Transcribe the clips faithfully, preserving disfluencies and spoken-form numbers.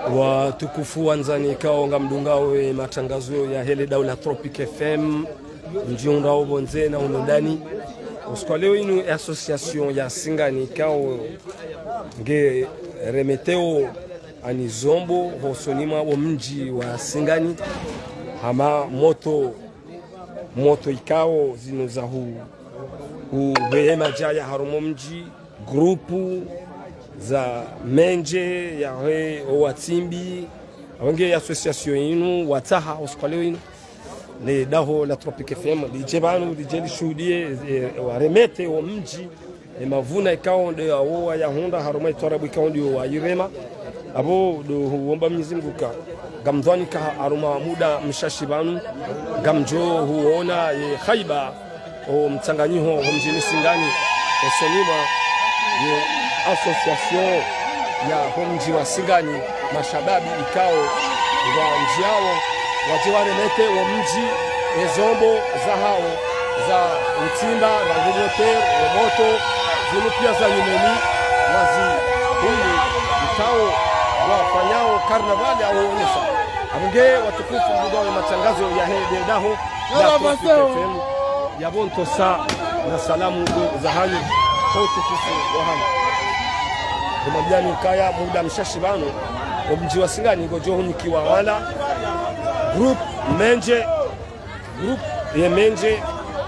Watukufu wandzani ikao ngamdungao ye matangazo yahe le daho la Tropic F M, mdji undao pvondze na unu ndani. Usiku wa leo inu association ya Singani ikao nge remeteo ani zombo hosoni mwa wo mdji wa Singani. Hama moto, moto ikao zinu za hu, hu pvehe madjaya harumwa mdji, grupu za mendje yahe owatsimbi, apvo nge association inu, watsaha usiku wa leo inu, le daho la Tropic F M, lidje pvanu, lidje lishuhudie, e, waremete wo mdji, e mavuna ikao ndo yawo wayahundra, harumwa itwarabu ikao ndo wayirema, apvo ndo huomba Mwenyezi Mungu ka, ngamdhwani ka harumwa muda mshashi pvanu, ngamdjo huona ye haiba, o mtsanganyiho ho mdjini Singani, hosoni mwa ye association ya ho mdji wa Singani, mashababi ikao ngwandjiao, wadje waremete wo mdji, e zombo zahao, za utsimba, rangu moter, wo moto, zinu pia za nyumeni, wazi hunu, ikao, wafanyao karnavali au onesa. Apvo nge watukufu mdungao ye matangazo yahe le daho la Tropic F M, yapvo ntsosa na salamu zahanyu, kwa utukufu wahanyu. Ngamwambiani ukaya muda mshashi pvanu, o mdji wa Singani ngodjo hunikiwa wala, group mendje, group ye mendje,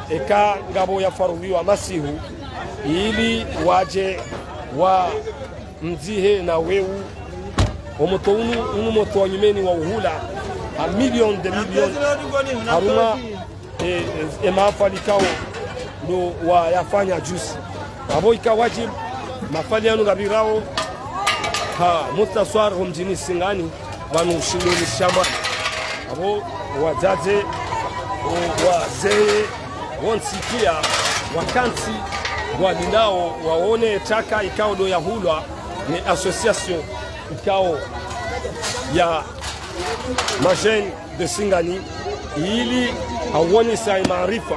eka ngapvo yafaradhiwa masihu, ili wadje wa mdzihe na weu. Omoto unu, unu moto wa nyumeni wa uhula, a million de million. Harumwa, e, e, e mahafali ikao ndo wayafanya juzi. Apvo ika wajib, mahafali yanu ngapvirao ha Mustaswar ho mdjini Singani, pvanu Shindoni Shambani. Apvo wadzadze, o, wazee, wontsi pia, wakantsi, ngwalindao, waone taka ikao ndo yahulwa, ne association ikao ya ma jeunes de Singani, ili hauonesa maarifa,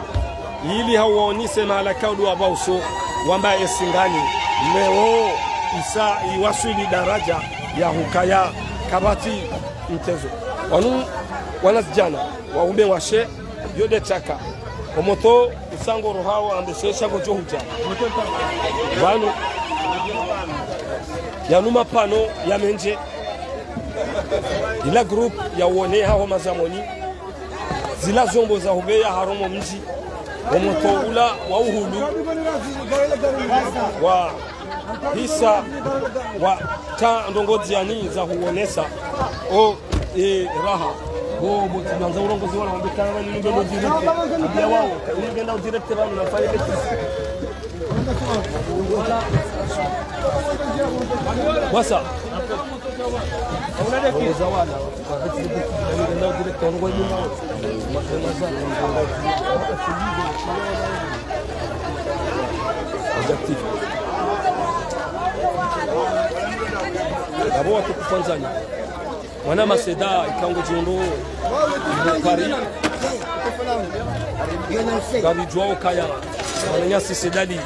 ili hauonesa mahala ikao ndo wapvauso, wamba e Singani, leo isa iwaswili daraja ya hukaya kapvatsi mtezo. Wanu, wanazidjana, waume washe, yo nde taka. Omoto, usango rohao, ambe shesha ngodjo hudja. Pvanu, yanu mapano ya mendje, ila group ya uone haho mazamoni, zila zombo za hupveya harumwa mdji, omoto ula wa uhulu, wa hisa wa ta ndrongoo zani za huonesa o, e, raha. Bo, bo, tsi nanza urongozi wala wambe kana ni ngendo direct. Ambia wao, ni ngenda direct pvanu na fanya beti. Wasa. Rongoza wala. Objectif. D'abord, watukufu wandzani. Mwanama Seda, ikao ngodjo ndo Paris. Ngapvidjuwa ukaya mwananyasi Sedali,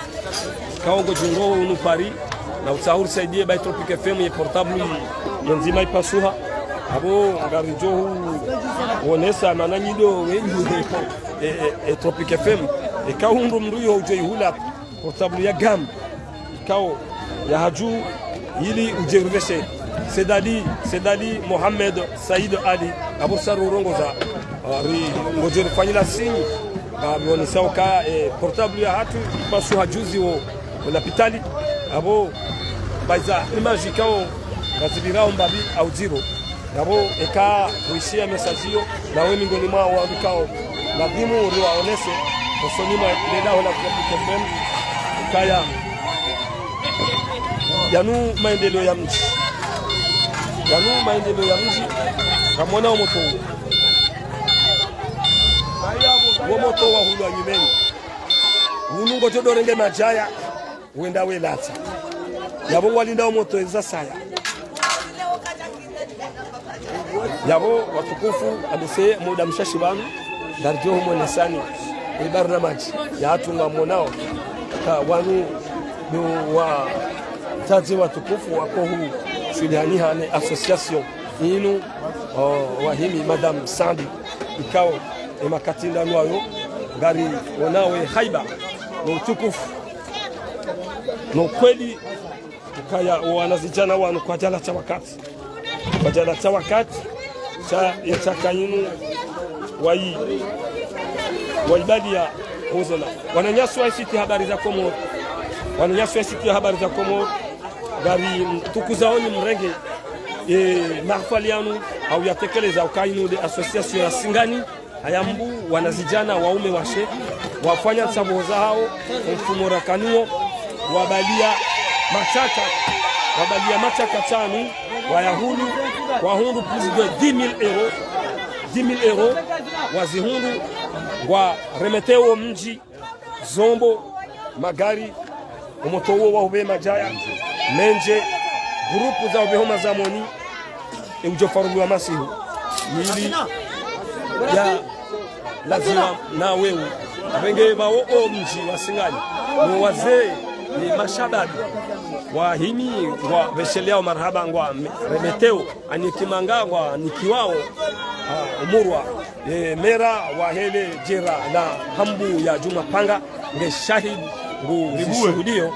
ikao ngodjo ndo unu Paris, na utsaha urisaidie bayi Tropic F M ye portable yi, yo ndzima ipasuha. Apvo ngapvidjo huonesa mana nyi ndo wenyi e, e, e Tropic F M. Ikao ndo mndru yo udjo ihula portable ya gamme, ikao ya hadju, ili udje uriveshe. Sedali, Sedali Mohamed Said Ali, apvo sa rurongoza, ah, ri, ngodjo rifanyila signe, ngapvionesao ka, e, portable ya hatru, ipasuha juzi wo, wo lapitali, apvo, bayi za image ikao, ngazipvirao mbapvi au zéro. Ngapvo eka huishiya message iyo, nawe miongoni mwa wandru ikao ladhimu uriwaonese, hosoni mwa le daho la Tropic F M, ukaya yanu maendeleo ya mdji. Yanu maendeleo ya mdji, ngamwona omoto uwo. Wo moto wahulwa nyumeni. Unu ngodjo ndo renge madjaya, wenda welatsa. Yapvo ngwalindao moto eza saya. Yapvo watukufu, ambe se muda mshashi pvanu, ngaridjo humwonesani, e barnamaji, yahatru ngamwonao, ka wanu ndo wadzadze watukufu wako hu Shulihani hane association inu, o, wahimi Madame Sandi, ikao, e makati ndanu wayo, ngari wonawo e haiba, no utukufu, no kweli, ukaya o wanazidjana wanu kwadjala sha wakati. Kwadjala sha wakati, sha, e shaka inu, wayi, wayibalia, ozola. Wananyasi wa site Habari za Komori. Wananyasi wa site Habari za Komori. Ngari mtukuzaoni mrenge, e, mahafali yanu, hau yatekeleza ukaya inu nde association ya Singani, hayambu wanazidjana waume washe, wafanya ntsabuho zahao, mfumo rakanuo, wabalia mashaka, wabalia mashaka shanu, wayahulu, wahundru plus de dix mille euros, dix mille euros, wazihundru, ngwaremeteo mdji, zombo, magari, omoto uwo wa hupve madjaya, mendje, grupu za hupve homa za moni, e udjo faruliwa masihu. Mili ya laziwa na wewe. Apvenge pvao o mdji wa Singani. No wazee, ni mashababi. Wahimi, ngwapvesheleao marahaba, ngwaremeteo, anikimanga, ngwanikiwao, ah, umurwa. E, mera wahe le djera la Hambu ya Djumwa Panga, nge shahidi, ngu zishuhudio,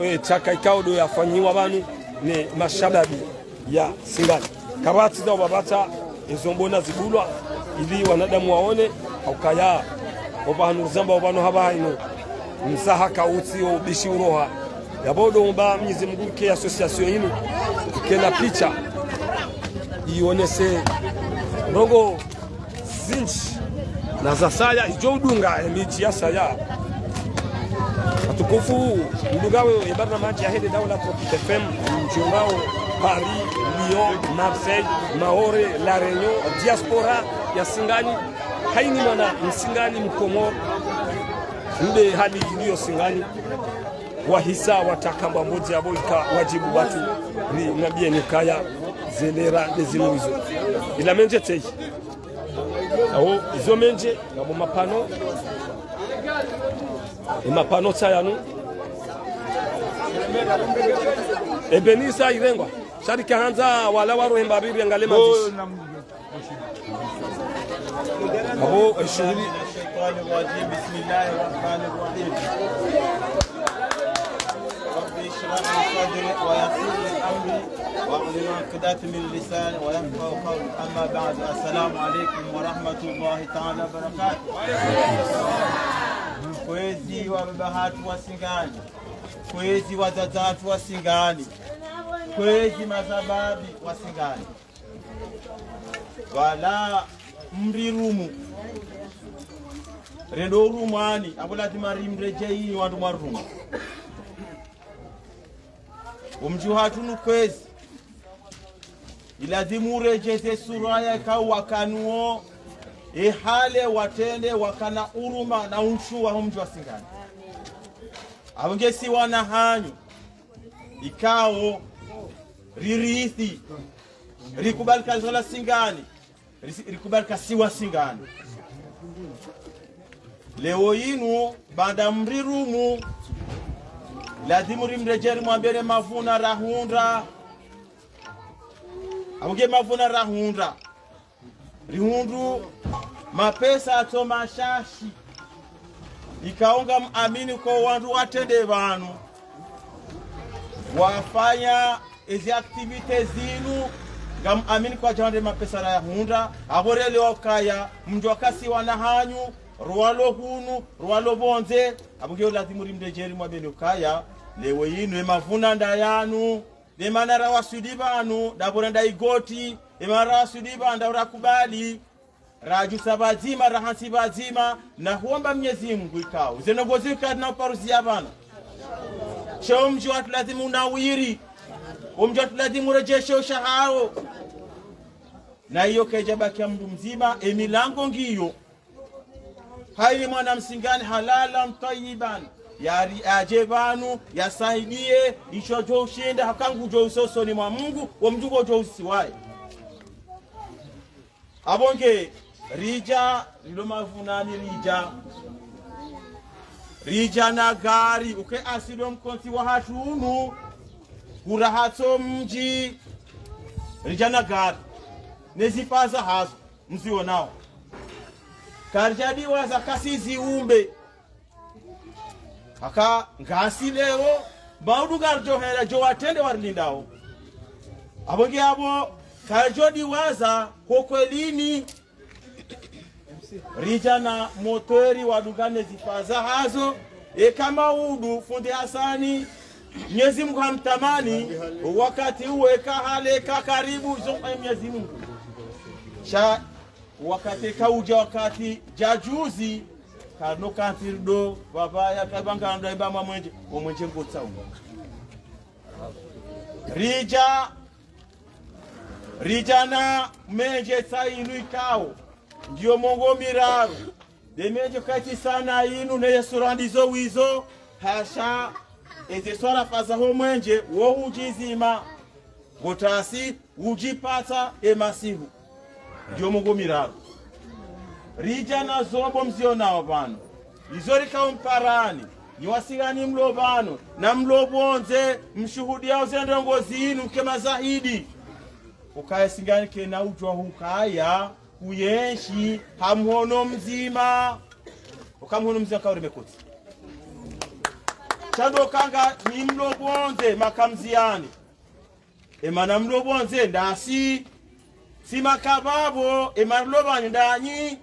e, shaka ikao ndo yafanyiwa pvanu, ne mashababi ya Singani. Kapvatsi za upvapvatsa, e zombo nazibulwa, ili wanadamu waone, haukaya, opvahanu zamba opvanu hapvaha inu, msaha kautsi o ubishi uroha. Yapvo ndo mba Mwenyezi Mungu ke association inu, ke na picha, ionese ndrongoo zindji na zasaya, idjo udunga emidji yasaya. Watukufu, mdungao ebarnamadji yahe le daula Tropic F M, mdjungao Paris, Lyon, Marseille, Maore, La Réunion, diaspora ya Singani, haina mwana Msingani Mkomori, mbe hali iliyo Singani, wahisa wataka mbwa mbodzi yapvo ika wadjibu watu, ri nambieni ukaya ze lera nde zinu izo. Ila mendje tseyi. Awo, izo mendje, ngapvo mapano. E mapano tsayanu. Ebenisa irengwa. Sharika handza wala waro hemba bibi angale mandzishi. Apvo, e shuhuli. الشيطان الرجيم. بسم الله الرحمن الرحيم. رب اشرح لي صدري ويسر لي أمري واحلل عقدة من لساني يفقهوا قولي. أما بعد، السلام عليكم ورحمة الله تعالى وبركاته. Kwezi wababa hatru wa Singani. Kwezi wadzadze hatru wa Singani. Kwezi mashababi wa Singani. Wala mrirumu. Rendo urumwani, apvo lazima rimredjeyi wandru mwarumu. Omdji hatru nu Kwezi. Ilazimu uredjeze sura yaka wakanuo, ehale watrende wakana uruma na untsu wa omdji wa Singani. Apvo nge si wana hanyu, ikao, ririthi, rikubali ka zala Singani, risi-, rikubali ka si wa Singani. Leo inu, baanda mrirumu, lazimu rimredjeyi rimwambe ne mavuna rahundra. Apvo nge mavuna rahundra. Rihundru mapesa yatso mashashi. Ikao ngamwamini ko wandru watrende pvanu. Wafanya ezi activités zinu, ngamwamini kwadjahundre mapesa rayahundra, apvo relewa ukaya, mdjuwa ka si wana hanyu, rwalo hunu, rwalo pvondze, apvo nge lazimu rimredjeyi rimwambe ne ukaya, leo inu, e mavuna nda yanu, ne mana rawaswili pvanu, ndapvo renda igoti, e mana rawaswili pvanu, ndapvo rakubali, radjusa pvadzima, rahantsi pvadzima, na huomba Mwenyezi Mungu ikao. Ze ndrongoo zikao na uparuzi ya pvanu. Sha omdji watru lazimu unawiri. Omdji watru lazimu uredjeshe ushahao. Na iyo kaidjabaki ya mndru mdzima, e milango ngiyo. Hayi mwana Msingani halalan twayiban. Yari adje pvanu, yasaidiye, isho djo ushinda, haka ngudjo usosoni mwa Mungu, wo mdji ngodjo usiwaye. Apvo nge, ridja, rilo mavunani ridja. Ridja na gari, uke asilo mkontsi wa hatru unu, kurahatso mdji, Ridja na gari. Ne zifaza hazo. Mzionao. Karidjadiwaza kasi ziumbe. Haka ngasi leo, maudu ngaridjo hela djo watrende warilindao. Apvo nge apvo, karidjodiwaza ho kwelini. Ridja na motweri wadunga ne zifaza hazo, eka maudu fundi Hasani, Mnyezi Mungu hamtamani, wakati uwo eka hale ka karibu, izo kwa Mnyezi Mungu. Sha wakati kaudja wakati dja juzi, kano kantirdo, pvapvaya, kapvanga ndo iba mwa mwenje, o mwenje ngotsawo. Ridja, ridja na menje tsa inu ikao, ndiyo mengo miraru, nde menje kaitsina inu ne ye sura ndizo wizo, hasha, eze swarafa za ho mwenje, wo hudjizima. Ngotasi udjipatsa e masihu. Ndiyo mengo miraru. Ridja na zombo mzionao pvanu. Izo rikao mparani. Nyi wasingani mlo pvanu. Na mlo pvondze, mshuhudiao ze ndrongoo zinu mke mazahidi. Ukaya singani kena udjua hukaya, kuyenshi, ha mhono mdzima. Uka mhono mdzima kauri mekotsi. Sha ndo kanga nyi mlo pvondze, makamziani. Emana mlo pvondze ndasi, si makapvapvo, emana mlo pvanu ndanyi,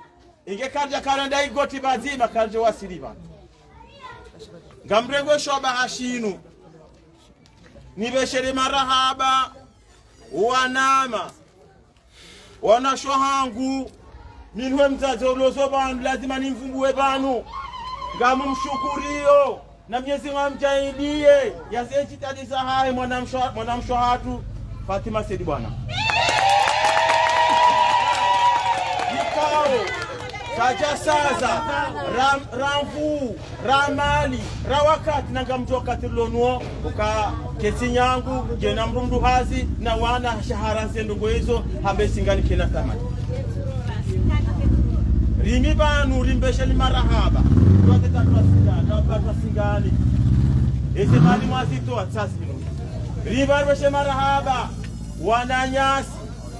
inge karidja kala nda igoti pvadzima karidja wasili pvanu. Ngamrengo shoba hashinu. Nipveshelee marahaba, wanama, wanasho hangu, mi nwe mdzadze ulozo pvanu, lazima nimvumbuwe pvanu. Ngamumshukuriyo, na Mnyezi Mungu amdjaaliye, yaze jitihadi zahahe mwanamsho, mwanamsho hatru, Fatima Said Bwana. Ikao, kadjasaza, ra, ra nvuu, ra mali, ra wakati, na ngamdjo wakati rilo nuwo, uka ketsi nyangu, ngena mdru mdru hazi, na wana shahara ze ndrongoo izo, hambe singani kena thamani. Rimi pvanu, rimpvesheleni marahaba. Twateta twasingani, twateta twasingani. Eze mali mwazitowa tsa zinu. Ripveshe marahaba, wananyasi,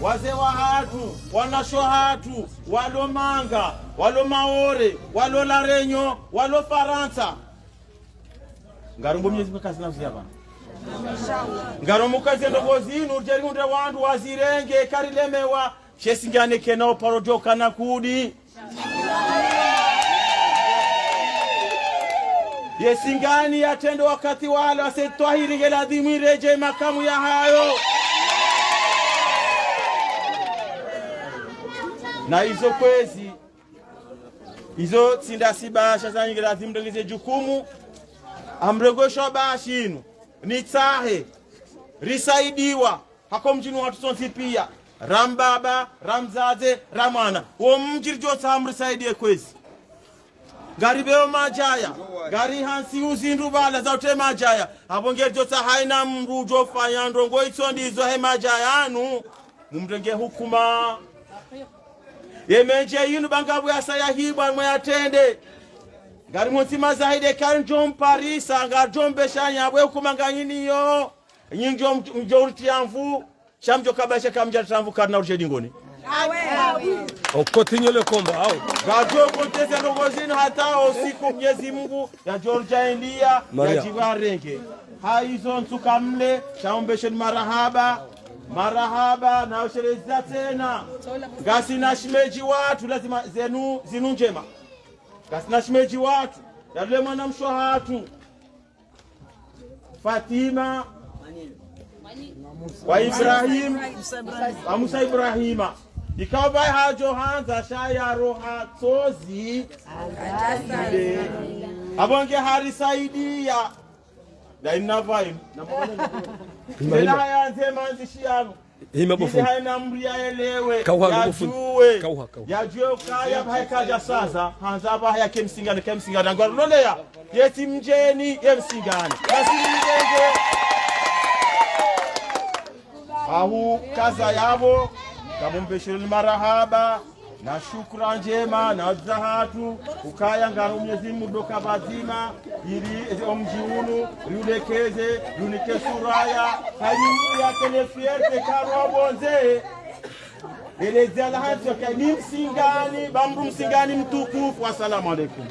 wazee wahatru, wanasho hatru, walo Manga, walo Maore, walo La Réunion, walo Farantsa. Ngarombo Mnyezi Mungu kazina uziya pvanu. Ngarombo kaze ndrongoo zinu, djeri hundre wandru wazirenge, karilemewa, she singani kena uparo djo kana kudi. Ye singani yatrende wakati wala, se twahiri nge ladhimu iredjei makamu yahayo. Na izo kwezi, izo tsi ndasi ba, sha zanyi nge ladhimu ndengeze jukumu, amrengo shoba hashinu, nitsahe, risaidiwa, hako mdjini watru sontsi piya, ra mbaba, ra mdzadze, ra mwana. Wo mdji ridjo tsaha mrisaidiye kwezi. Ngaripveo madjaya, ngari hansi uzindru pvala za utre madjaya. Apvo nge ridjo tsaha haina mdru udjo fanya ndrongoo itso ndizo he madjaya yanu, mumrenge hukuma. Ye menje yinu ba ngapvo yasa yahibwa mwe yatrende. Ngari mwontsi mazahidi kari ndjo mparisa, ngardjo mpveshanya, apvo hukuma nganyi niyo. Nyi ndjo, ndjo uritiya nvu, sha mdjo kabasha kamdja tramvu karina urije dingoni. Awe, awe. On continue le combat, awe. Ngadjo konteze ndrongoo zinu hata usiku Mnyezi Mungu yadjo ridjaaliya, Maria, yadjipvarenge. Haizo ntsuka mle, sha umpvesheni marahaba. Marahaba, na ushereza tsena. Ngasina shemedji watru, lazima zenu, zinu ndjema. Ngasina shemedji watru, yalule mwanamsho hatru. Fatima wa Ibrahim, wa Musa Ibrahima. Ikao pvaye hadjo handza sha yaroha tsozi. Apvo nge harisaidiya. Nda ina pvayi. Tena hayandze mandzishi yanu. Hima bo fundi. Haina mdru yaelewe, kauha, bo fundi, yajuwe, kauha, kauha, yajuwe ukaya pvahe kadjasaza, handza pvahe yake msingani, ke msingani, ngwa ruloleya, yetsi mdjeni, ye msingani. Yasi mdjenge. Ahu kaza yapvo, kamumpvesheleni marahaba, Na shukura ndjema, na wadzadze hatru, ukaya ngaro Mwenyezi Mungu ndo kapvadzima, ili eze omdji unu, riulekeze, riunike suraya, hanyi mbu ya kele fierté karo abondze. Eleze ala hantsi waka ni Msingani, ba mdru Msingani mtukufu. Wassalamu alaikum.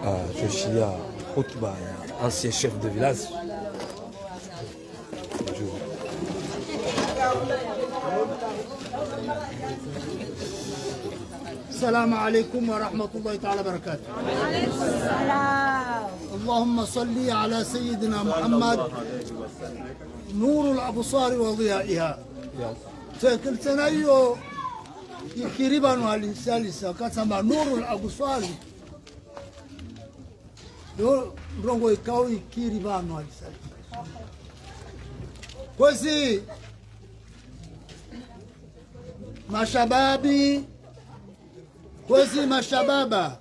Ah, je suis à Khutba, ancien chef de village. السلام عليكم ورحمة الله تعالى وبركاته. اللهم صل على سيدنا محمد نور الأبصار وضيائها. Tsekilitsena iyo ikiri pvanu halisi halisi, wakati amba نور الأبصار. Yo ndrongoo ikao ikiri pvanu halisi halisi. Kwezi mashababi, kwezi mashababa,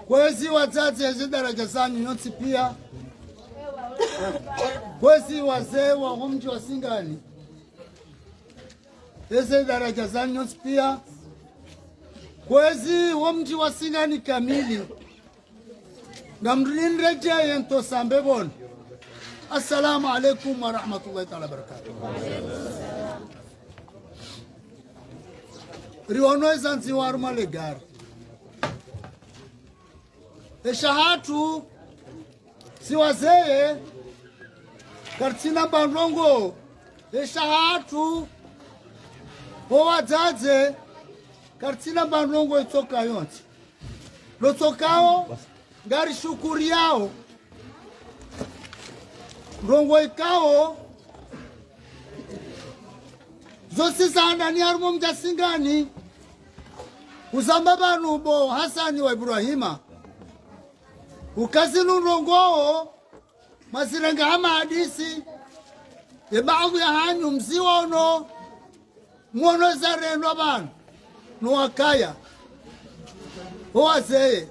kwezi wadzadze eze daraja zanyu nyontsi pia, kwezi wazee wa homdji wa Singani, eze daraja zanyu nyontsi pia, kwezi womdji wa Singani kamili. Ngamrinredjeye ntsosa mbepvoni. Assalamu alaikum wa rahmatullahi ta'ala wa barakatuh. Riono ezandziwa harumwa legari. Esha hatru, si wazee, karitsina mba ndrongoo. Esha hatru, o wadzadze, karitsina mba ndrongoo itsoka yontsi. Lotsokao, ngarishukuriyao. Ndrongoo ikao, zontsi zahandani harumwa omdji wa Singani. Uzamba pvanu bo Hasani wa Ibrahima. Uka zinu ndrongoo, mwazirenga hama hadisi, ye baadhwi yahanyu mziwono, mwono zarendwa pvanu, no wakaya, o wazee,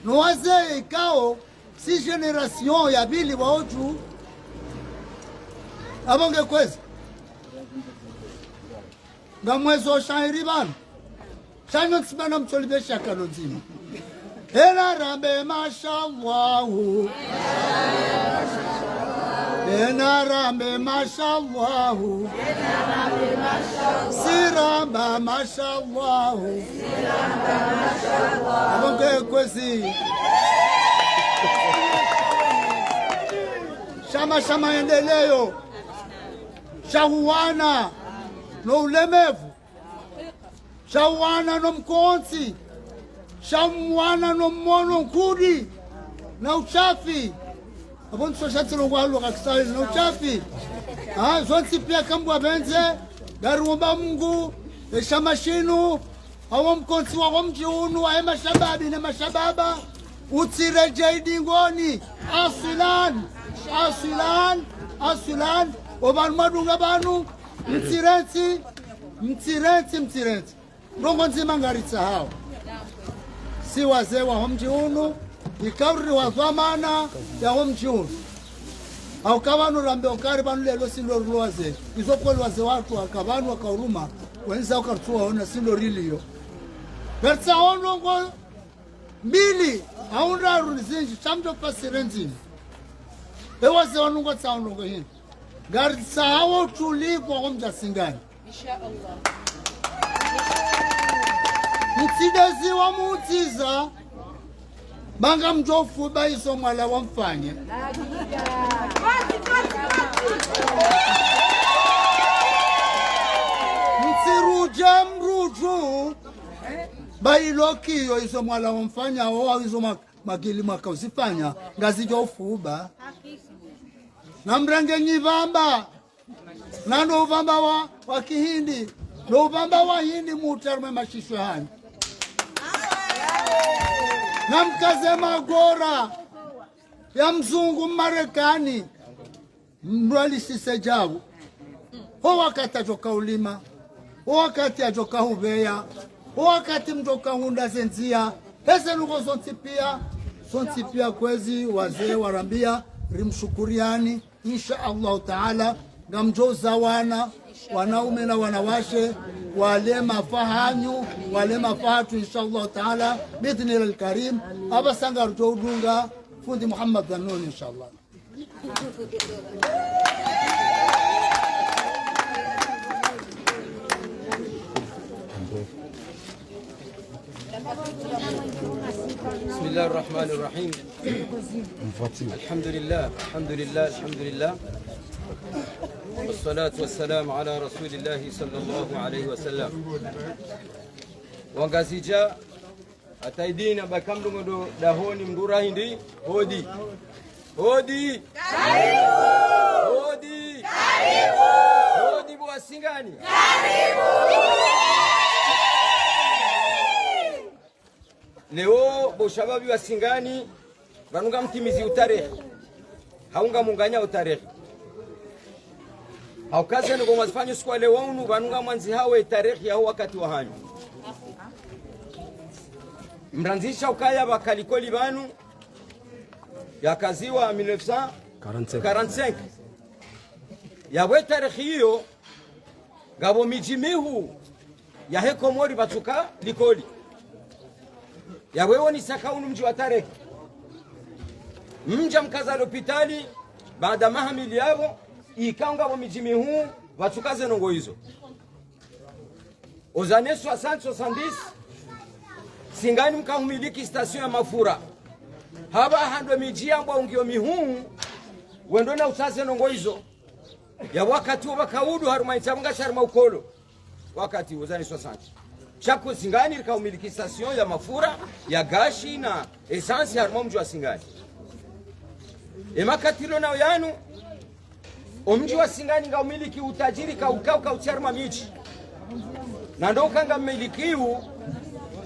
no wazee ikao, si génération ya pvili pvao dju, apvo nge kwezi. Ngamwezo shahiri pvanu. Shanyo tsimana mtsoli pveshaka no ndzima. Ena rambe mashallahu. Ena rambe mashallahu. Siramba mashallahu. Apvo nge kwezi. Shama shama endeleyo. Shahuwana no ulemevu. Shahuwana no mkontsi. Shahuwana no mwono nkudi. Na ushafi. Apvo ntso shatilo ngwalo ka kiswahili na ushafi. Ha, zontsi pia kambwa pvendze. Ngariomba Mungu, eshama shinu, hawo mkontsi wa homdji unu, wahe mashababi ne mashababa, utsiredjei dingoni, aswilan, aswilan, aswilan, opvanu mwadunga pvanu, mtsirentsi, mtsirentsi, mtsirentsi. Ndrongoo ndzima ngaritsahao. Si wazee wa homdji unu, ikao ri wa dhwamana ya homdji unu. Hauka pvanu rambe ukari pvanu leo si ndo rilo wazee. Izo kweli wazee watru waka pvanu waka huruma, wendza uka ritsuwaona si ndo riliyo. Ngaritsahao ndrongoo mbili, hau ndraru ni zindji, sha mdjo fasiri ndzima. E wazee wanu ngwatsahao ndrongoo hindri. Ngaritsahao utulivu wa homdji wa Singani. Insha Allah. Mtsideziwa mudziza, ba ngamdjo fuba izo mwalawa mfanye. Mtsirudje mrudju, ba ilo kiyo izo mwalawa mfanya, o izo mwa-, mwakili mwaka uzifanya, ngazidjo fuba. Namrenge nyi pvamba, na ndo upvamba wa, wa kihindi, ndo upvamba wa hindi mutsi harumwa mashisho hanyu. Namkaze magora, ya mzungu Mmarekani, mndru alisise djawu. Ho wakati yadjoka ulima, ho wakati yadjoka hupveya, ho wakati mdjoka hundra ze ndziya, heze ndrongoo zontsi piya, zontsi piya kwezi wazee warambia, rimshukuriani, insha Allahu Taala, ngamdjo uza wana, wanaume na wanawashe, wale mafa hanyu, wale mafa hatru, insha Allahu Taala, biidhnillahil karim, apvasa ngarudjo udunga, fundi Muhammad Dhanun, insha Allah. بسم الله الرحمن الرحيم. الحمد لله، الحمد لله، الحمد لله. والصلاة والسلام على رسول الله صلى الله عليه وسلم. Wangazidja, hata idina baka mndru ngondo dahoni mndru rahindi, hodi. Hodi. Karibu. Hodi. Karibu. Hodi bo Wasingani. Karibu. Leo bo shababi Wasingani, pvanu ngamtimizi utarehi. Hau ngamunganya utarehi. Hauka ze ndrongoo mwazifanya usiku wa leo unu, pvanu ngamwandzihao etarehi yaho wakati wahanyu. Mrandzisha ukaya pvaka likoli pvanu, yakaziwa mille neuf cent quarante-cinq. Yapvo etarehi iyo, ngapvo midji mihuu yahe Komori pvatsuka likoli. Yapvo wo ni saka unu mdji wa tarehi. Mdja mkaza lopitali, baada maha mili yapvo, ikao ngapvo midji mihuu pvatsuka ze ndrongoo izo. Aux années soixante, soixante-dix, Singani mkahumiliki station ya mafura. Hapvaha ndo midji yambwa ungiyo mihuu, wendo na utsaha ze ndrongoo izo. Ya wakati wo pvaka udu harumwa intsi, apvo ngasi harumwa ukolo. Wakati wo, aux années soixante. Sha ko Singani rikahumiliki station ya mafura, ya gashi na essence harumwa mdji wa Singani. Emakati rilo nayo yanu, omdji wa Singani ngaumiliki utadjiri kaukauka utsi harumwa midji. Na ndo uka ngamumilikiyo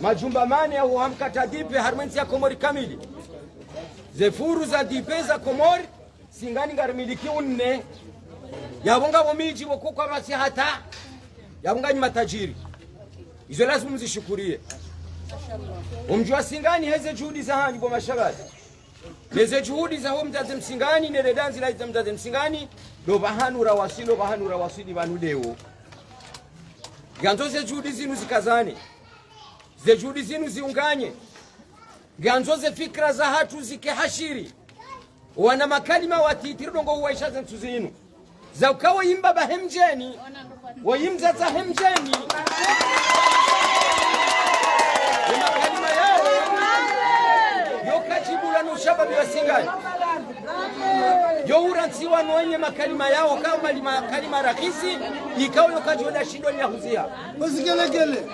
majumba mane yaho hamkata dipe harumwa entsi ya Komori kamili. Ze furu za dipe za Komori, Singani ngarimilikiyo nne. Yapvo ngapvo midji pvoko kwapvatsi hata. Yapvo nganyi matadjiri. Izo lazimu mzishukuriye. Omdji wa Singani heze juhudi zahanyu bo mashababi. Neze juhudi zaho mdzadze Msingani, nele dandzi la idza mdzadze Msingani, ndo pvahanu rawaswili, ndo pvahanu rawaswili pvanu leo. Ngandzo ze juhudi zinu zikazane. Ze juhudi zinu ziunganye. Ngandzo ze fikira zahatru zike hashiri. Wana makalima watiti ridjo ngo uwaisha ze ntsu zinu. Za uka woyi mbaba he mdjeni, woyi mdzadze he mdjeni. Ye makalima yawo, yo kadjibula no ushababi wa Singani. Yo urantsiwa no wenye makalima yawo, kama lima kalima rahisi, ikao yo kadjoda shindo ni ya huziha. Usikelekele.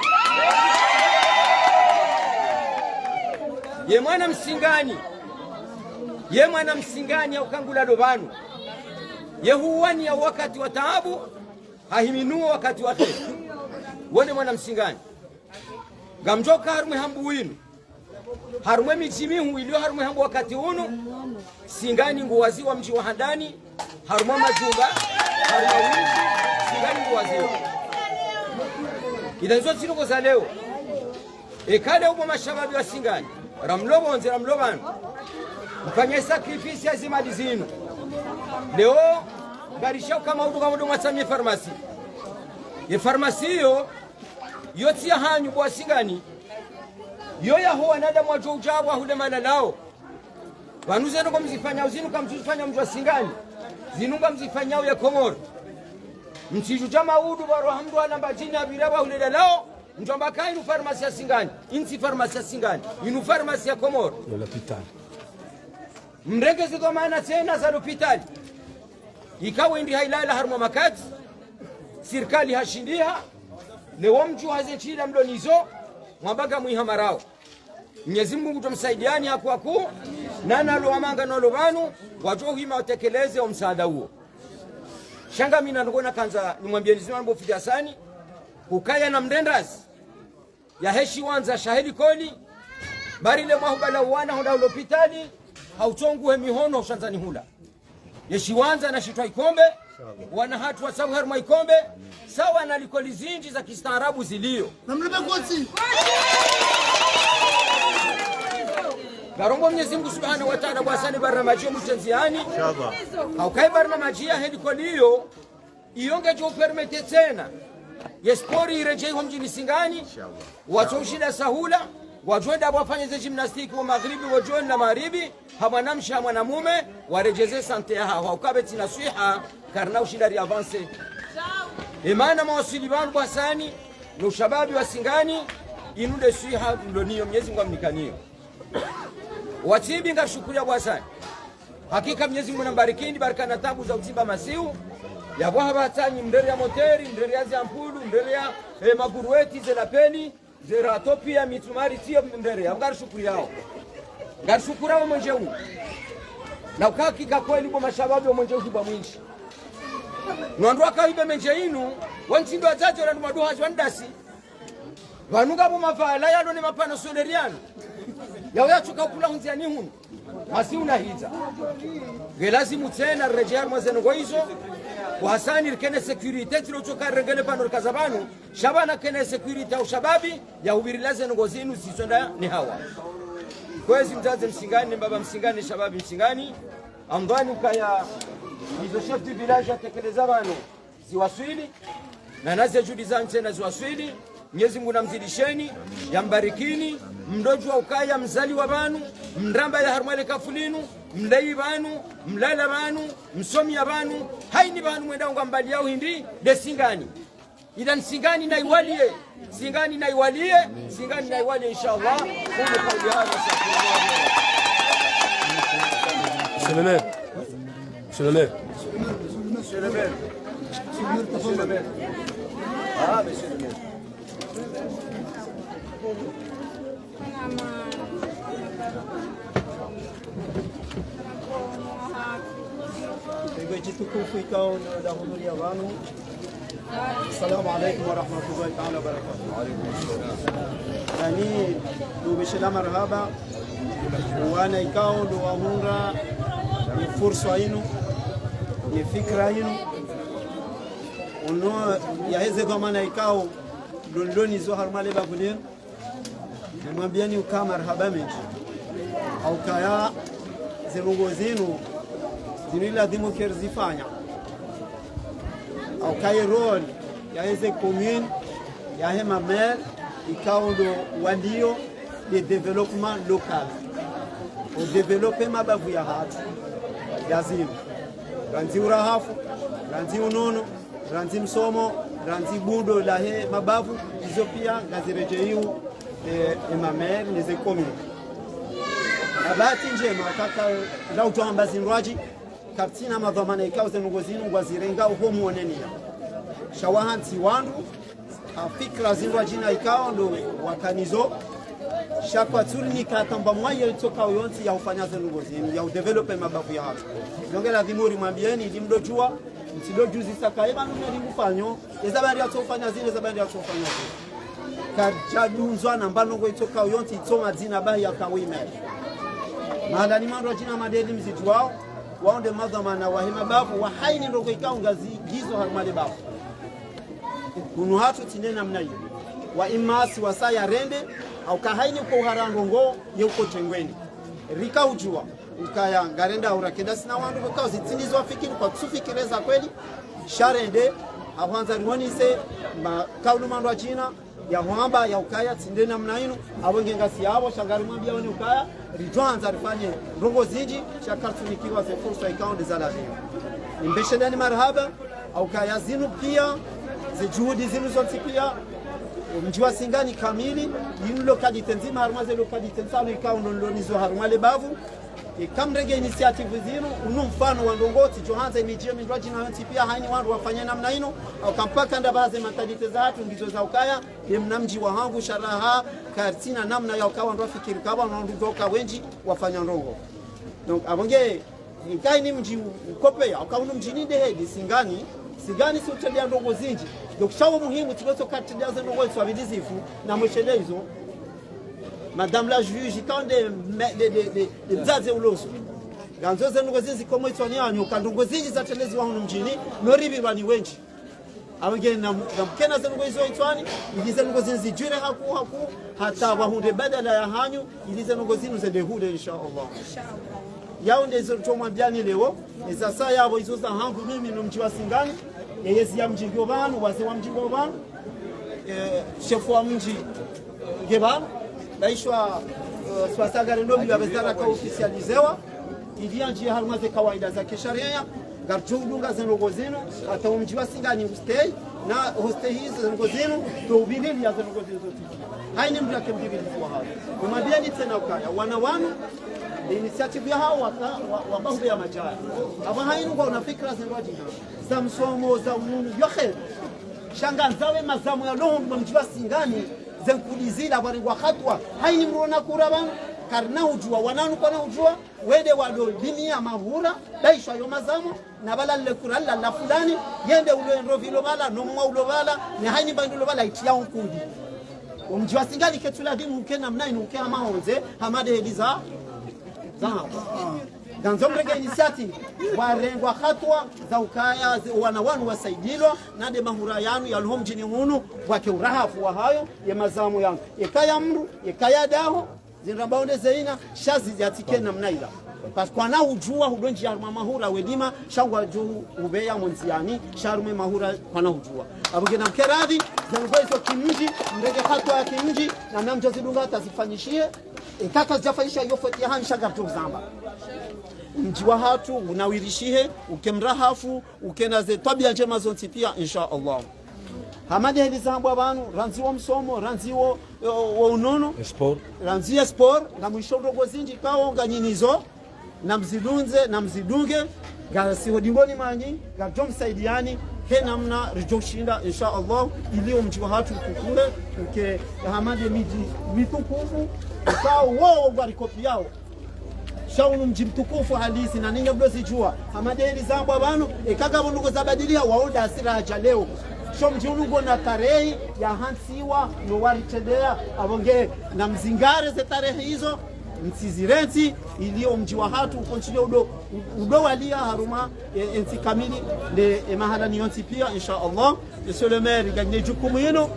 Ye mwana Msingani. Ye mwana Msingani ya uka ngula ndo pvanu. Ye huwani ya wakati wa taabu, hahiminuwa wakati wa kheri. Wo nde mwana Msingani. Ngamdjoka harumwa e hambu winu. Harumwa e midji mihuu iliyo harumwa e hambu wakati unu. Singani nguwaziwa mdji wa handani. Harumwa majumba. Harumwa windji. Singani nguwaziwa. Idha ndzo zinu ko za leo. Eka leo bo mashababi wa Singani, ramlo pvondze, ramlo pvanu, mfanya sacrifice ya zimali zinu. Leo, ngarisha uka maudu kamwe ndo mwatsamia farmasi. Ye farmasi iyo, yo tsi ya hanyu bo Wasingani. Yo yaho wanadamu wadjo udja wahule malalao. Pvanu ze ndrongoo mzifanyao zinu kamtsuzifanya mdji wa Singani. Zinu ngamzifanyao ya Komori. Mtsidjudja maudu pvaro hamdru alamba djini apvira pvahule lalao. Mdjwamba ka inu farmasi ya Singani, intsi farmasi ya Singani, inu farmasi ya Komori. Yo lapitali. Mrenge ze dhwamana tsena za lapitali. Ikao indri hailala harumwa makati, sirikali hashindiha, leo mdjuha ze ntsila mlo nizo, mwamba ngamwiha marao. Mnyezi Mungu ngudjo msaidiani haku haku, na nalo wamanga nalo pvanu, wadjo hima watekeleze o msaada uwo. Sha ngami na ndrongoo nakandza nimwambieni zinu mbo Fidi Hasani, ukaya na mrendazi, yahe shiwandza shahe likoli, bari le mwahubala wana honda ho lapitali, Hautsongu he mihono ushandzani hula. Ye shiwandza na shitwa ikombe, wana hatru wasabu harumwa ikombe, sawa na likoli zindji za kistaarabu zilio. Ngarombo Mwenyezi Mungu Subhanahu wa Ta'ala, bwasani barnamaji yo mutrendziani. Haukayi barnamaji ya he likoli iyo, iyo ngedjo permettre tsena ye sport iredjeyi ho mdjini Singani, watso ushinda sahula, wadjo wenda wafanye ze gymnastique wo magharibi, wo djoni na magharibi, ha mwanamshe, ha mwanamume, waredjeze santé yahawo, hauka be tsina swiha, karina ushinda ri avancer. Emana mwawaswili pvanu bwasani, no ushababi wa Singani, inu nde swiha mloniyo, Mwenyezi Mungu amnikaniyo. Watsibi ngarishukuriya bwasani. Hakika Mwenyezi Mungu nambarikini, baraka na tabu za utsimba masihu. Yapvo hapvatsanyi mrere ya moteri, mrere ya ziampulu, mrere ya, eh, maguruweti, ze lapeli, ze rato piya, mitsumari, tsiyo mrere. Yapvo ngarishukuriyawo. Ngarishukuriyawo mwenje unu. Na uka hakika kweli bo mashababi wo mwenje uhibwa mwindji. No wandru waka hibe mwenje inu, wantsindo wadzadze wala ndumaduha zwa ndasi. Pvanu ngapvo mapvala yalo ne mapano solaire yanu. Yawo yatsuka kula hundziani hunu. Masihu nahidza. Ngelazimu tsena riredjeyi harumwa ze ndrongoo izo. Bwasani rikene sécurité, tsilo tsoka rirengele pvanu rikaza pvanu. Sha pvanu kene sécurité ya ushababi, ya hupvirila ze ndrongoo zinu zisonda ni hawa. Kwezi mdzadze Msingani, mbaba Msingani, shababi Msingani. Amdhwani ukaya izo chef du village yatekeleza pvanu ziwaswili, na naze juhudi zanyu tsena ziwaswili. Mwenyezi Mungu namzidisheni, yambarikini, mdodjuwa ukaya mzaliwa pvanu, mramba ya harumwa le kafu linu, mleyi pvanu, mlala pvanu, msomiya pvanu, hayini pvanu mwendao ngwambaliyao hindri, nde Singani. Idhan Singani nayiwaliye, Singani nayiwaliye, Singani nayiwaliye, inshallah. Qulu qawli hadha, astaghfirullah. Monsieur le maire. Monsieur le maire. Monsieur le maire. Monsieur le maire. Ah, monsieur le maire. Ego djitukufu ikao ndo dahudhuriya pvanu. Assalamu alaikum warahmatullahi taala wabarakatuh. Yaani, nubeshelea marahaba wana ikao ndo wahundra ye fursa inu, ye fikira inu. Unu yaheze dhwamana ikao ndo nilonizo harumwa le bavu linu. Nimwambiyeni uka marahaba mendji. Haukaya ze ndrongoo zinu, zinu ilazimu keri zifanya. Haukaya rôle yaheze commune, yahe ma maire, ikao ndo waliyo le développement local. O développer mabavu yahatru. Lazima. Randzi urahafu, randzi unono, randzi msomo, randzi bundo lahe mabavu, izo piya ngaziredjeyiwo, eh, e ma maire ne ze commune. Na bahati ndjema kaka, la utoamba zindrwadji, kapvatsina madhwamana ikao ze ndrongoo zinu ngwazirenga uho mwonenia. Sha wahantsi wandru, ha fikira zindrwadji na ikao ndo wakanazo, sha kwatsuri nika tamba mwaye itsokao yontsi ya ufanya ze ndrongoo zinu, ya udévelopper mabavu yahatru. Nonge lazimu uri mwambiyeni, ili mdodjuwa, mtsidodjuzisa kaye pvanu meri ngufanyo, eza bandi yatsofanya zinu, eza bandi yatsofanya zinu. Kadjadundzwa na mba ndrongoo itsokao yontsi, itso madzina bahi ya kawi maire. Mahala ni mandrwadji na madeli mzidjuwao, wao nde madhwamana wahe mabavu, wa hayini ndrongoo ikao ngazi ngizo harumwa le bavu. Hunu hatru tsi nde namna iyo. Wa imma si wasaya rende, hauka hayini uko uhara ndrongoo, ye uko tengweni. Rika udjuwa, ukaya ngarenda urakenda sina wandru, ukao zitsindizo wafikiri, kwatsufikiri za kweli, sha rende, hahwandza riwonise, ma, kaulu mandrwadji na, ya hwamba, ya ukaya, tsi nde namna inu, apvo nge ngasi yapvo, sha ngarimwambiya wone ukaya, ridjwandza rifanye ndrongoo zindji, sha karitsunikiwa ze fursa ikao nde za lazimu. Nimbesheleni marahaba, haukaya zinu piya, ze juhudi zinu zontsi piya, mdji wa Singani kamili, inu localité ndzima harumwa ze localité ntsanu ikao ndo nilonizo harumwa le bavu. Eka mrenge initiative zinu, unu mfano wa ndrongoo, tsidjohandza imidji yo mindrwadji na yontsi piya hayini wandru wafanye namna inu, hauka mpaka ndapvaha ze mentalité zahatru ngizo za ukaya, ye mna mdji wahangu, sha raha, karitsina namna ya uka wandru wafikiri, ka wandru ndo uka wendji wafanya ndrongoo. Donc, apvo nge, ika ini mdji u-, ukopeya, uka unu mdji ni ndehedi, Singani, Singani si utrendeya ndrongoo zindji. Donc, sha wo muhimu, tsi wetso katrendeya ze ndrongoo, tsi wabidi zifu, na mweshele izo. Madame la juge, ikao nde me-, nde, nde, nde, nde mdzadze ulozo. Ngandzo ze ndrongoo zinu zikomo itswani hanyu, ka ndrongoo zindji zateleziwa hunu mdjini, no ripvirwa ni wendji. Apvo nge na, namkena ze ndrongoo izo itswani, ili ze ndrongoo zinu zidjire hakuu, hakuu, hata wahundre badala ya hanyu, ili ze ndrongoo zinu zende hule, insha Allah. Yao nde izo ntsomwambiani leo, eza saya apvo izo za hangu mimi no mdji wa Singani, yeyezi ya mdji ngiyo pvanu, wazee wa mdji ngiyo pvanu, eh, shefu wa mdji, eh, nge pvanu, baishwa, eh, swasagare ndo mbiwa bezara ka ofisializewa, ili yandjiye harumwa ze kawaida za kisharia, ngaridjo udunga ze ndrongoo zinu, hata wo mdji wa Singani ustehi, na hostehi ze ndrongoo zinu, ndo upvirilia ze ndrongoo zinu zontsi. Haini mndru yake mpvirizi wa hawo. Umwambiani tsena ukaya, wana wanu, initiative ya hawo waka, wa, wa bahubeya madjaya. Apvo haini ngwaona fikira zindrwadjina, za msomo, za ununu, yo kheri. Sha ngandzawe mazamu yalo hunu mwa mdji wa Singani, ze nkudi zila pvarengwa hatwa. Haini mrona kura pvanu, karina udjua, wananu kwana udjua, wende walo limiya mahura, baishwa yo mazamu, na pvala lile kura lila la fulani, yende ulo endro pvilo pvala, no mwa ulo pvala, ne haini mba ndo ulo pvala itriya wo nkudi. Wo mdji wa Singani ketsu ladhimu uke namna inu uke hama hondze, hama nde heli za, za hapvo. Ngandzo mrenge initiative, warengwa hatwa za ukaya ze wana wanu wasaidilwa, na nde mahura yanu yalo ho mdjini hunu, wake urahafu wa hayo, ye mazamu yanu. Yeka ya mndru, yeka ya daho, zindru ambao nde zeina, sha zidjatike namna ila. Parce que kwana udjua, hudondji harumwa mahura welima, sha ngwadjo ubeya mo ndziani, sha harumwa mahura kwana udjua. Apvo nge namkeradhi, ze ndrongoo izo kimdji, mrenge hatwa ya kimdji, na namdjo zidunga hata zifanyishihe, eka kazidjafanyishiha yo foti ya hanyu sha ngaridjo zamba. Mdji wa hatru, unawirishihe, uke mrahafu, uke na ze twabia ndjema zontsi pia, insha Allah. Hama nde heli zambwa pvanu, randzi wo msomo, randzi wo, wo, wo unono, sport, randzi ye sport, na mwisho ndrongoo zindji kao nganyinazo, namzidunge, namzidunge, ngasi ho dingoni mwanyu, ngaridjo msaidiani, he namna ridjo shinda, insha Allah, ili wo mdji wa hatru ukukure, uke hama nde midji mitukufu, ukao wo, wo ngwarikopiyao. Sha unu mdji mtukufu halisi, na ninyi mdo zidjua. Hama nde heli zambwa pvanu, eka ngapvo ndrongoo zabadiliha, wao nda asira hadja leo. Sho mdji unu ngona tarehi ya hantsiwa, no waritrendeya, apvo nge namzingare ze tarehi izo, mtsizirentsi, ili wo mdji wa hatru ukontsile udo, udo waliya harumwa, e, entsi kamili, nde, e, mahalani yontsi pia, insha Allah. Monsieur le maire, nganyina jukumu yinu,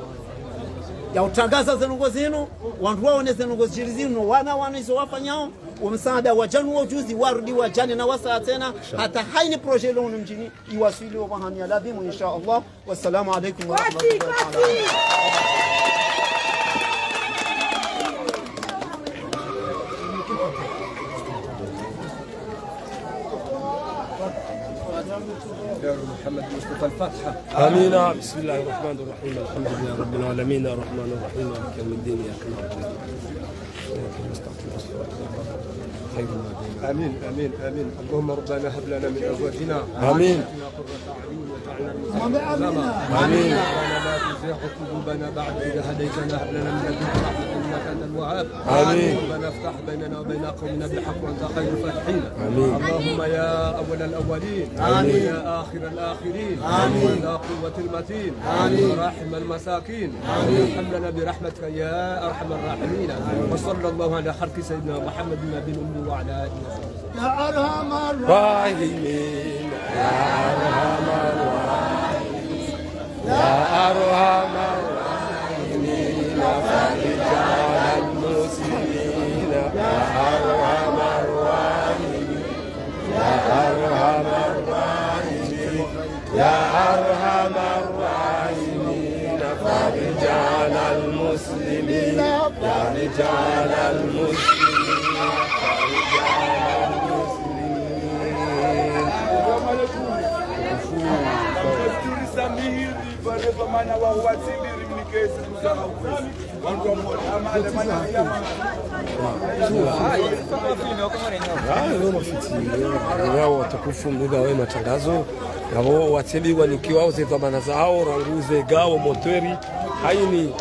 ya utrangaza ze ndrongoo zinu, wandru waone ze ndrongoo zidjiri zinu, wana wanu izo wafanyao, wo msaada wadjanu wo ujuzi, warudi wadjane na wasaa tsena, hata haini projet lo hunu mdjini, iwaswili wo pvahanu ya ladhimu, insha Allah. Wassalamu alaikum warahmatullahi wabarakatuh. محمد مصطفى الفاتحة. آمين. بسم الله الرحمن الرحيم. الحمد لله رب العالمين. الرحمن الرحيم. مالك يوم الدين. إياك نعبد وإياك نستعين. اهدنا الصراط المستقيم. صراط الذين أنعمت عليهم غير المغضوب عليهم ولا الضالين. آمين، آمين، آمين. اللهم ربنا هب لنا من أزواجنا آمين. وذرياتنا قرة أعين واجعلنا للمتقين إماما. آمين. ربنا لا تزغ قلوبنا بعد إذ هديتنا وهب لنا من لدنك رحمة إنك أنت الوهاب. آمين. ربنا افتح بيننا وبين قومنا بالحق وأنت خير الفاتحين. آمين. اللهم يا أول الأولين. آمين. ويا آخر الآخرين. آمين. ويا ذا القوة المتين. آمين. وراحم المساكين. آمين. ارحم لنا برحمتك يا أرحم الراحمين. آمين. وصلى الله على خير خلقه سيدنا محمد النبي الأمي وعلى آله وصحبه. يا أرحم الراحمين. يا أرحم الراحمين. يا أرحم الراحمين. فرج على المسلمين. يا أرحم الراحمين. يا أرحم الراحمين. يا أرحم الراحمين، فرج على المسلمين، فرج على المسلمين، فرج على المسلمين. Ah, yo mafiti, yo, yo, watukufu, mduga we matangazo. Ngapvo watsebi wanikiwao ze dhwamana zawo, rangu ze gawo, moteri, haini.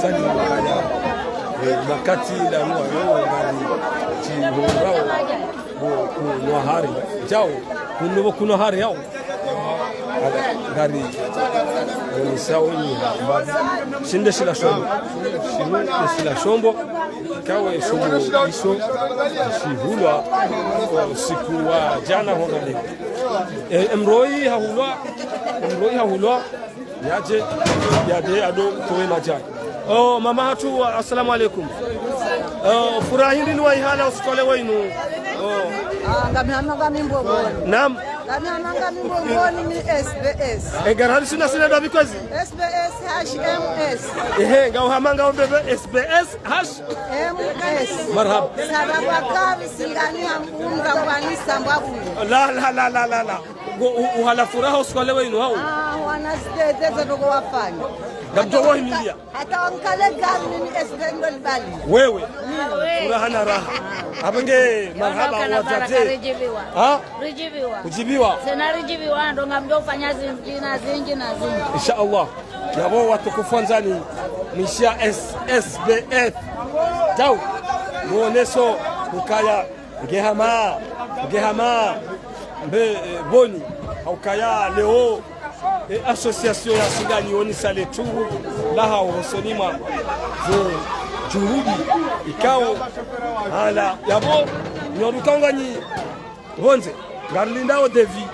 Sali mkaya, eh, makati la nwa yo, ngari, tsi, hundrao, ku, kunwa hari, djao, kunwa, kunwa hari yao. Ala, ngari, ngari sawa ni, ba, shinde shila shombo. Shinde shila shombo, kawe shombo iso, shihulwa, usiku wa djana honga leo. Eh, emroi hahulwa, emroi hahulwa, yadje, yadje, ado, towe madjani. Oh, mama hatru, assalamu alaikum. Oh, furaha hindri ni wayihala usiku wa leo winu. Oh. Ah, ngami hama ngami mbongoni. Naam. Ngami hama ngami mbongoni mi S B S. E, ngari hali sina sina dabi kwezi? S B S H M S. Ehe, ngau hama ngau bebe S B S H M S. Marhaba. Sababu akari singani ambunga kwani sambwa buni. La, la, la, la, la, la. Ngo, u-, uhala furaha usiku wa leo winu hau? Ah, wana zitete za toko wafanya. Ngamdjo wahimilia. Hata wankale gari mimi S B ndo libali. Wewe. Furaha na raha. Abenge marhaba wadzadze. Ridjiviwa. Ha? Ridjiviwa. Kudjiviwa. Sena ridjiviwa, ndo ngamdjo fanya zindji na zindji na zindji. Insha Allah. Yabo watukufu wandzani, mwishiya S-, S B F. Djao. Muoneso, mkaya. Nge hama, nge hama, mbe, eh, boni, haukaya leo, eh, association ya Singani wonesa le tsuhu lahawo hosoni mwa ze juhudi, ikao, ala, yabo, nyoruka nganyi, pvondze, ngarilindao devis,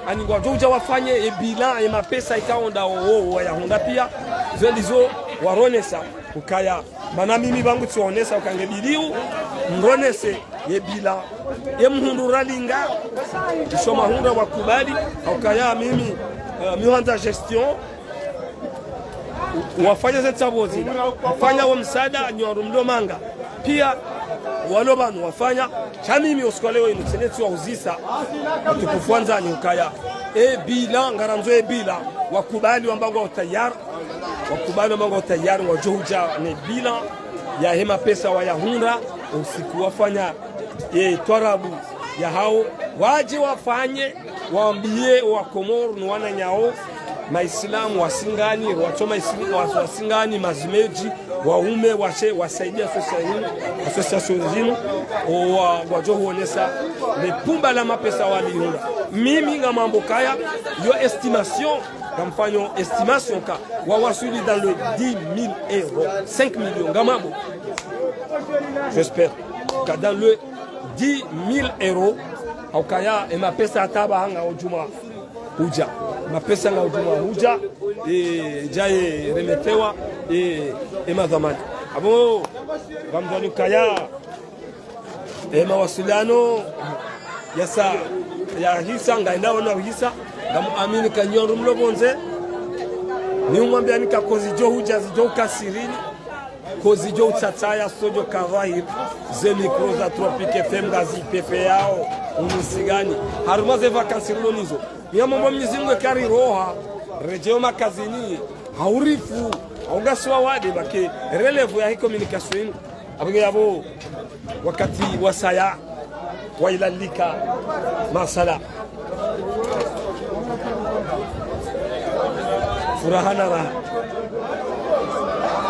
ani ngwadjo udja wafanye, e bilan, e mapesa, ikao ndao, wo, wo, wayahundra pia, zo ndizo, waronesa, ukaya, mana mimi pvangu tsionesa uka nge bidiu, mronese ye bilan. Ye mhundru ralinga, isho mahundra wakubali, ukaya mimi, eh, mi hwandza gestion, wafanya ze ntsapvo zila, wafanya wo msaada, nyo rumdo manga. Pia, walo pvanu wafanya, sha mimi usiku wa leo inu, tsene tsiwauzisa, watukufu wandzani ukaya. E bilan, ngarandzo e bilan, wakubali wamba ngwa utayari, wakubali wamba ngwa utayari, wadjo hudja ne bilan, yahe mapesa wayahundra, usiku wafanya, e twarabu yahao, wadje wafanye, wambie wa Komoro no wananyao, Maislamu wa Singani, watso Maislamu wa, wa Singani, mazimedji, waume, washe, wasaidie association, association zinu, o wa, wadjo huonesa, le pumba la mapesa walihundra. Mimi ngamwambo kaya, yo estimation, ngamfanyo estimation ka, wawaswili dans le dix mille euros, cinq millions, ngamwambo. J'espère. Ka dans le dix mille euros, haukaya, e mapesa ataba hanga ujuma hudja. Mapesa nga ujuma hudja, e, djaye remetewa, e, e madhamani. Abo, ngamdhwani kaya, e mawasiliano, yasa, yahisa, ngaenda wona hisa, ngamu amini ka nyo rumlo pvondze, ni umwambia ni ka kozi djo hudja, zidjo uka sirini, kozi djo utsatsaya, so djo ka dhwahiri, ze micro za Tropic F M ngazi pepeyao, unu Singani. Harumwa ze vacances rilo nizo. Ngamomba Mwenyezi Mungu kari roha, redjeo makazini, haurifu, haungasiwa wade, make relève yahe communication inu. Abenge yabo, wakati wasaya, wailalika, masala. Furaha na raha.